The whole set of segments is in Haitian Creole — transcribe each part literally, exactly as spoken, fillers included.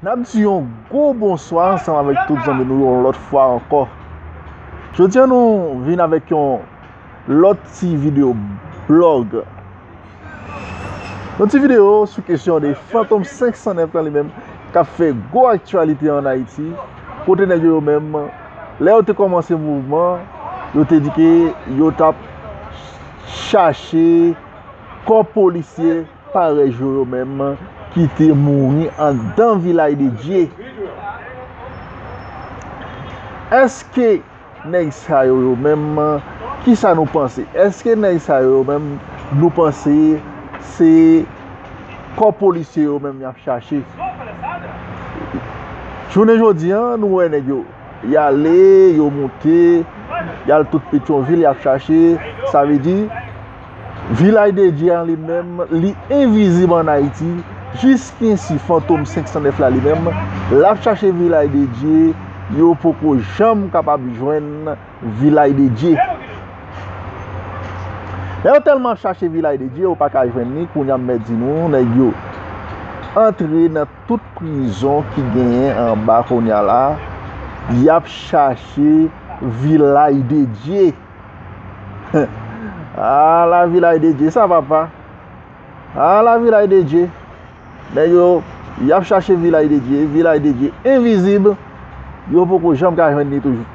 N ap di yon gwo bonswa ansanm avèk tout zanmi nou yon lòt fwa ankò. Jodi a nou vin avèk yon lòt ti videyo blòg. Yon ti videyo sou kesyon de Fantom senk san nèf lan li menm k ap fè gwo aktyalite ann Ayiti. Kote nèg yo menm, lè yo te kòmanse mouvman, yo te di ke yo t ap chache kò polisye parèy yo yo menm ki te mouri anndan Vilaj de Dye. Èske nèg sa yo yo menm, kisa nou panse? Èske nèg sa yo yo menm, nou panse se kò polisye yo menm y ap chache? Jounen jodi a, nou wè nèg yo, y ale, yo moute, y al tout Petyonvil, y ap chache. Sa vle di, Vilaj de Dye a li menm, li envizib ann Ayiti. Jiskensi Fantom senk san nèf la li menm, l ap chache Vilaj de Dye, yo poko janm kapab jwenn Vilaj de Dye. Lè yo tèlman ap chache Vilaj de Dye, yo pa ka jwenn li. Kounye a m mèt di nou, nèg yo antre nan tout prizon ki genyen anba kounye a la, y ap chache Vilaj de Dye. Ala Vilaj de Dye sa, papa. Ala Vilaj de Dye. Nèg yo, y ap chache Vilaj de Dye, Vilaj de Dye envizib, yo poko janm ka jwenn li toujou.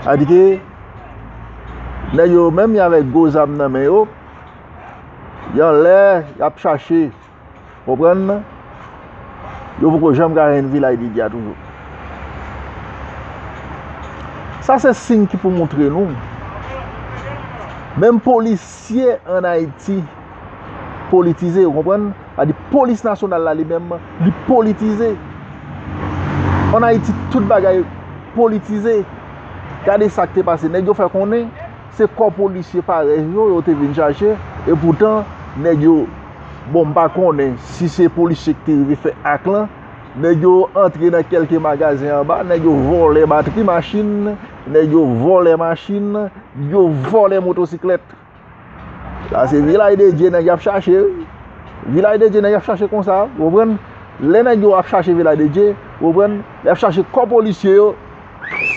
Sa di ke nèg yo menm y avèk gwo zam nan men yo, y anlè, y ap chache. Konprann? Yo poko janm ka jwenn Vilaj de Dye a toujou. Sa se siy ki pou montre nou. Menm polisye ann Ayiti politize, ou konprann? Sa di polis nasyonal la li menm, li politize. Ann Ayiti, tout bagay politize. Gade sa k te pase. Nèg yo fè konnen se kò polisye parèy yo, yo te vin chache. Epoutan, nèg yo, bon, m pa konnen si se polisye ki te rive fè ak lan. Nèg yo antre nan kèlke magazen anba, nèg yo vòlè batri machin, nèg yo vòlè machin, yo vòlè motosiklèt. Sa se Vilaj de Dye nèg y ap chache, wi. Vilaj de Dye nèg y ap chache konsa, ou konprann? Lè nèg yo ap chache Vilaj de Dye, ou konprann? Lè y ap chache kò polisye yo,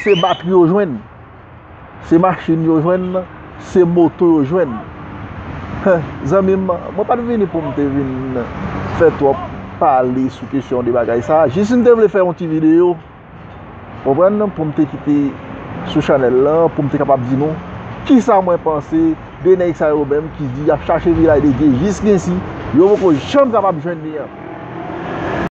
se batri yo jwenn. Se machin yo jwenn, se moto yo jwenn. Hen, zanmi m, mwen pa t vini pou m te vin fè twòp pale sou kesyon de bagay sa. Jis m te vle fè yon ti videyo, konprann, pou m te kite sou chanèl lan, pou m te kapab di nou kisa mwen panse de nèg sa yo menm ki di y ap chache Vilaj de Dye jiskensi yo poko janm kapab jwenn li an.